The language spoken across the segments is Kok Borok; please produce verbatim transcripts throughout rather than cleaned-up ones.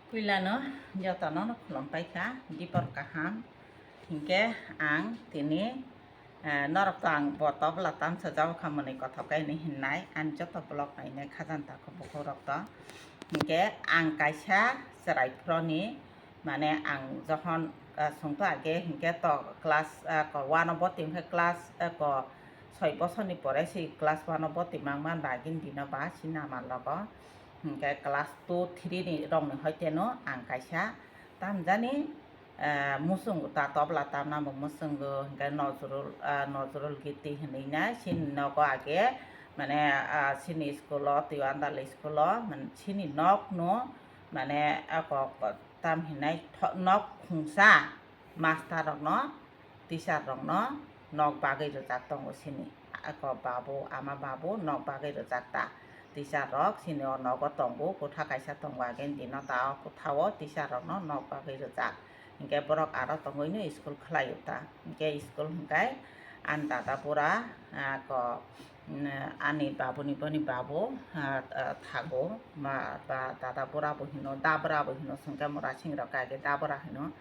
Puilano jotono no khulumpai kha, dipor kaham. Hinkhe ang tini, eh, norok to ang bo tobla tamsa jabo kha mwnwi kothok khe hinwi hinnai, ani joto vlog nainai khajani takhuk bukhuk rok to. Hinkhe ang kaisa chwrai phuroni, mane ang jokhon, eh, songto age hinkhe to class, eh, ko one o boti hinkhe class, eh, ko soi bosorni pore se class one o boti mangma nagin dino ba si nama logo. Hinkhe class two three ni rokni hoiteno ang kaisa tamjani, eh, muchungo ta tobla tamna bo muchungo, hinkhe Nojrul, eh, Nojrul Giti hinwi na sini nogo age, mane, ah, sini school o, Twiwandal school o, man-, sini nok no, mane, ako tam hinai tho-, nok khungsa master rok no, teacher rok no nok bagwi rwjak tongo sini. Ako babu, ama babu nok bagwi rwjak ta. Teacher rok sini o nogo tongo, kotha kaisa tongo age, dino ta o kotha o teacher rok no nok bagwi rwjak. Hinkhe borok aro tongwi no school khlai o ta. Hinkhe school hinkhe ani dada bura, ako, mm, ani babuni boni babu, ah, ah, thago, ma, ba, dada bura bo hino, dabra bo hino, songkhe mura sing rok kage dabra hino.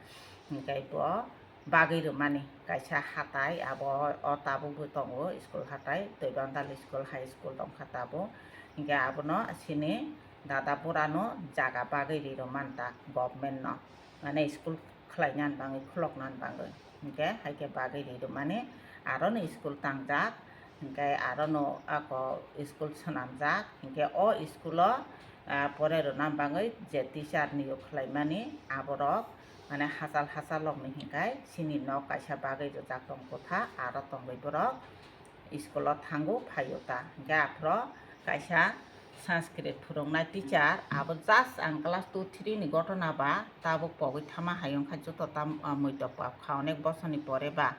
Hinkhe bo bagwi rwmani kaisa hatai, abo o tabukbo tongo, school hatai, Twiwandal school, high school tongkha tabuk. Hinkhe abono sini dada burano jaga bagwi ri rwmani ta government no, mane school khlainani bagwi, khuloknani bagwi. Hinkhe haikhe bagwi ri rwmani, arono school tangjak, hinkhe arono ako school swnamjak, hinkhe o school o, ah, pore rwna bagwi je teacher niyok khlaimani aborok, mane hachal hachal rokni hinkhai sini nok kaisa bagwi rwjak tong kotha, aro tongwi borok school o thango phaio ta. Hinkhe aphro kaisa Sanskrit phwrwngnai teacher, abo just ang class two three ni gotona ba, tabuk pogwi thama hai wngkha joto tam, ah, muitok pap kha onek bosorni pore ba.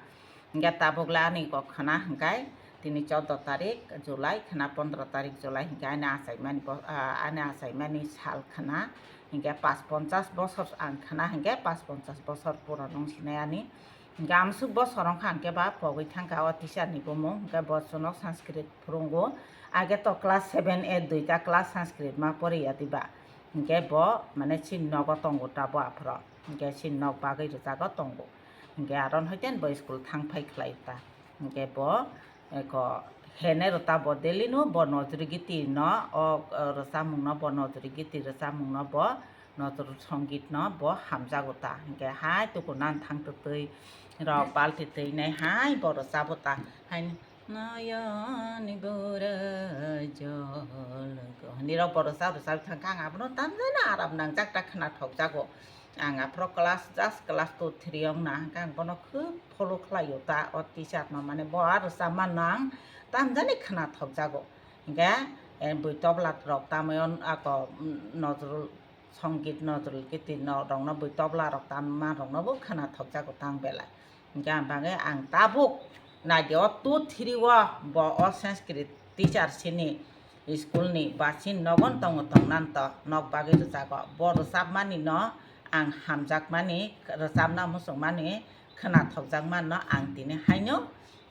Hinkhe tabuk le ani kok khna hinkhe tini chordo tarik July, khna pondro tarik July hinkhe ani achaimani bo-, ah, ani achaimani sal khna. Hinkhe pas ponchas bosor ang khna hinkhe pas ponchas bosor puron wng sinai ani. Hinkhe amsuk bosor wngkha hinkhe ba pogwi thangkha o teacher ni bumung, hinkhe bo chwngno Sanskrit phwrwngo. Age to class seven, eight duita class Sanskrit ma poriya diba. Hinkhe bo mane chini nogo tongo ta bo aphro. Hinkhe chini nok bagwi rwjago tongo. Hinkhe aron hoiten bo school thang phai khlai ta. Hinkhe bo eko hene rwta bo daily no bo Nojrul Giti no o, o rwchapmung no bo Nojrul Giti rwchapmung no bo Nojrul Songit no bo hamjago ta. Hinkhe hai tuku nan thang twtwi rok balti twi nai hai bo rwchabo ta. Hai noyoni bura jol ko. Hinwi rok bo rwchap rwchap thangkha ang abono tamjani aram nangjak ta khna thokjago. Ang aphro class, just class two three wng na, hwnkhe ang bono khub follow khlaio ta, o teacher no, mane bo aro sama nang tamjani khna thokjago. Hinkhe, eh, bui tobla rok tamwi on, ako, mm, Nojrul Songit, Nojrul Giti no, rok no bui tobla rok tamma rok no bo khna thokjago tang belai. Hinkhe ang bagwi ang tabuk naidi o two three o bo o Sanskrit teacher sini school ni ba sini nogon tongo tongnan to nok bagwi rwjago. Bo rwchapmani no ang hamjakmani, rwchapna muchungmani, khna thokjakmani no ang tini haino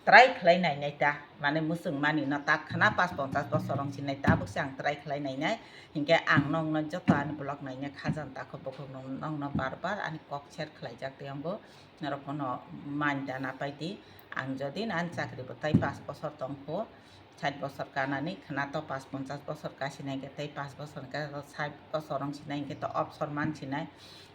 try khlai nainai ta. Mane muchungmani no tak khna pas ponchas bosor wng sinai tabuk se ang try khlai nainai. Hinkhe ang nokno joto ani vlog nainai khajani takhuk bukhuk nokno bar bar ani kok share khlaijak tei ang bo norok bono manda napai di. Ang jodi ani chakri bo tai pas bosor tongkho, sait bosor kanani khna to pas ponchas bosor kasinai khe tei pas bosor hwnkhe to sait bosor wng sinai hwnkhe to obsor man sinai,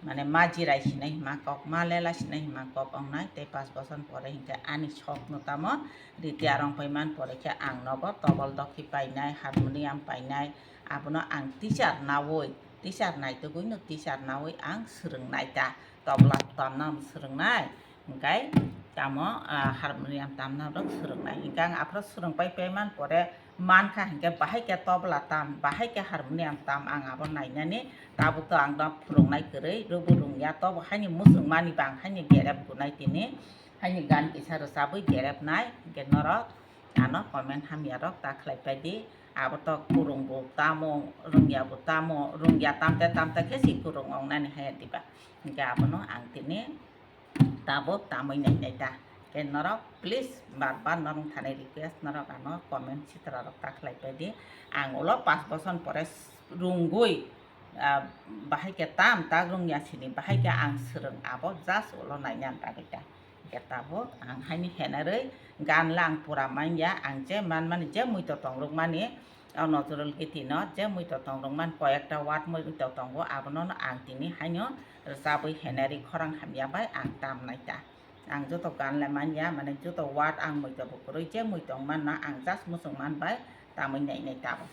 mane ma jirai sinai hima kok, ma lela sinai hima kok wngnai tei pas bosor pore hwnkhe ani sok no tamo retire wng pai man pore khe ang nogo tobol dokhi painai, harmonium painai, abono ang teacher naui, teacher naitugui no teacher naui ang swrwngnai ta, tobla tamna swrwngnai. Hinkhe tamo, ah, harmonium tamna rok swrwngnai. Hinkhe ang aphro swrwngpai paiman pore mankha hinkhe bahai khe tobla tam, bahai khe harmonium tam ang abo nainani. Tabuk to ang no phwrwngnai kwrwi, rwbu rwngya, tobo haini muchungmani bang haini gerep gunai tini, haini gan kisa rwchabwi gerepnai. Hinkhe norok ano comment hamya rok ta khlai pai di. Abo to kwrwng bo tamo, rwngya bo tamo, rwngya tamte tamte khe si kwrwng wngnani haya diba. Hinkhe abono ang tini tabuk tamwi nainai ta. Khe norok please bar bar norok thani request, norok ano comment sitra rok ta khlai pai di. Ang ulo pas bosor pore rwngwi ah, bahai khe tam tak rwngya sini, bahai khe ang swrwng abo just ulo naina bagwi ta. Khe tabuk ang haini henarwi gan le ang pura manya, ang je manmani je muito tongrwkmani, o natural giti no je muito tongrwkmani koyekta word muito tongo, abono no ang tini haino rwchabwi henarwi khorang hamya bai ang tam naita. Ang joto gan le manya, mane joto word ang muito bo kwrwi je muito wngmanno ang just muchung man bai tamwi nainai tabuk.